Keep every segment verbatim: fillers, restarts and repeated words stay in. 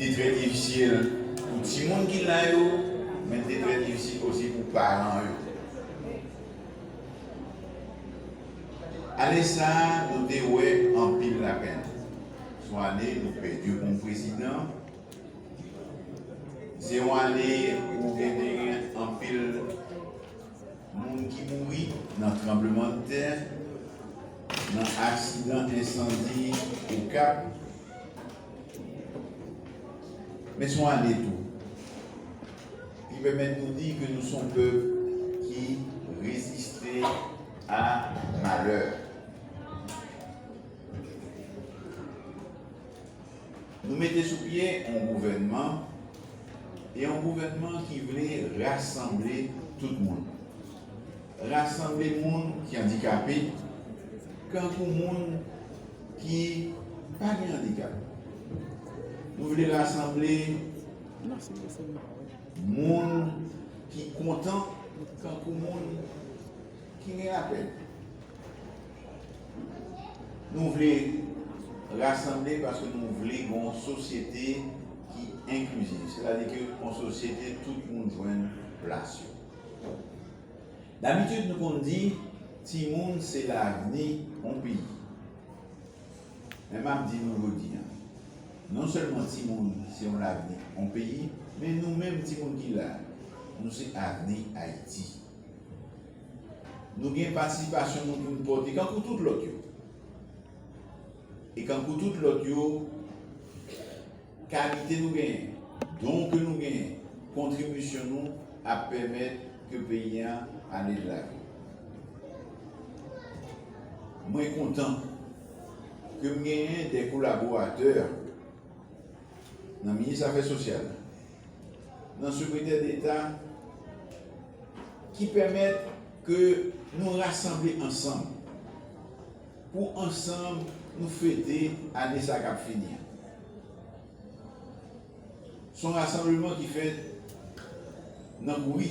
Li te trè difisil pou timoun ki la yo, men li te trè difisil osi pou paran yo. Ane sa a, nou te wè anpil lapenn. Se yon ane nou pèdi yon prezidan. Se yon ane ou gen, te gen anpil moun ki mouri nan tranblemanntè, nan aksidan ensandi Okap. Men se yon ane tou ki pèmèt nou di ke nou se yon pèp ki reziste a malè. Nou mete sou pye yon gouvènman, e yon gouvènman ki vle rasanble tout moun. Rasanble moun ki andikape, kankou moun ki pa gen andikap. Nou vle rasanble moun ki kontan, kankou moun ki gen lapenn. Nou vle rasanble paske nou vle gen yon sosyete ki enklizif, sètadi ke yon sosyete tout moun jwenn plas yo. Dabitid, nou konn di, timoun se lavni yon peyi. Men m ap di nou jodi a, non sèlman timoun se yon lavni yon peyi, men nou menm timoun ki la, nou se avni Ayiti. Nou gen patisipasyon nou pou n pote, kankou tout lòt yo. E kankou tout lòt yo, kalite nou genyen, don ke nou genyen, kontribisyon nou ap pèmèt ke peyi a ale de lavan. Mwen kontan ke m genyen de kolaboratè nan minis afè sosyal, nan sekretè deta, ki pèmèt ke nou rasanble ansanm, pou ansanm nou fete ane sa k ap fini an. Se yon rasanbleman ki fèt nan kouri.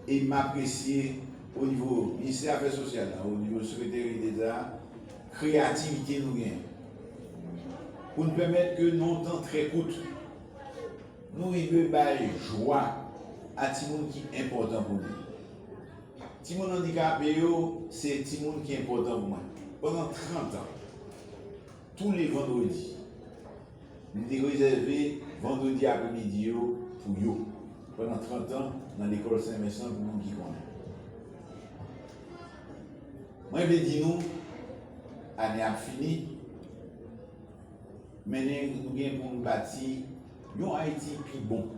E m apresye o nivo Ministè Afè Sosyal la, o nivo Sekreteri Deta, kreyativite nou gen pou n pèmèt ke nan yon tan trè kout, nou rive bay jwa a timoun ki enpòtan pou nou. Timoun andikape yo, se timoun ki enpòtan pou mwen. Pandan trant an, tou le vandredi, m te rezève vandredi apremidi yo pou yo, pandan trant an, nan lekòl Sen Vensan, pou moun ki konnen. Mwen vle di nou, ane ap fini, men nou gen pou nou bati yon Ayiti pi bon.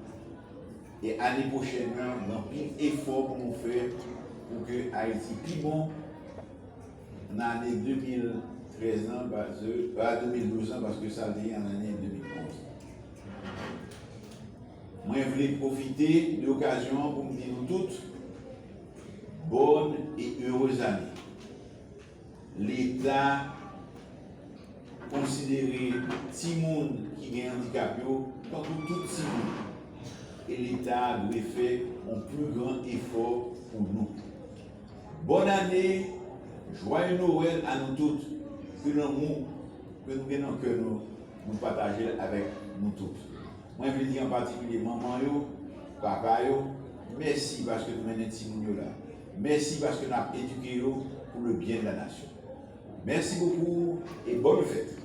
E ane pwochèn nan, gen anpil efò pou nou fè pou ke Ayiti pi bon nan ane de mil trèz lan, paske, a, de mil douz lan, paske sa l te ye an ane de mil onz. Mwen vle pwofite de okazyon an pou m di nou tout, bonne et heureuse année. Leta konsidere timoun ki gen andikap yo tankou tout timoun, e Leta dwe fè yon pli gran efò pou nou. Bòn ane, jwaye Nwèl a nou tout, ke lanmou ke nou gen nan kè nou, nou pataje l avèk nou tout. Mwen vle di an patikilye manman yo, papa yo, mèsi paske nou mennen timoun yo la. Mèsi paske n ap edike yo pour le bien de la nation. Merci beaucoup et bonne fête.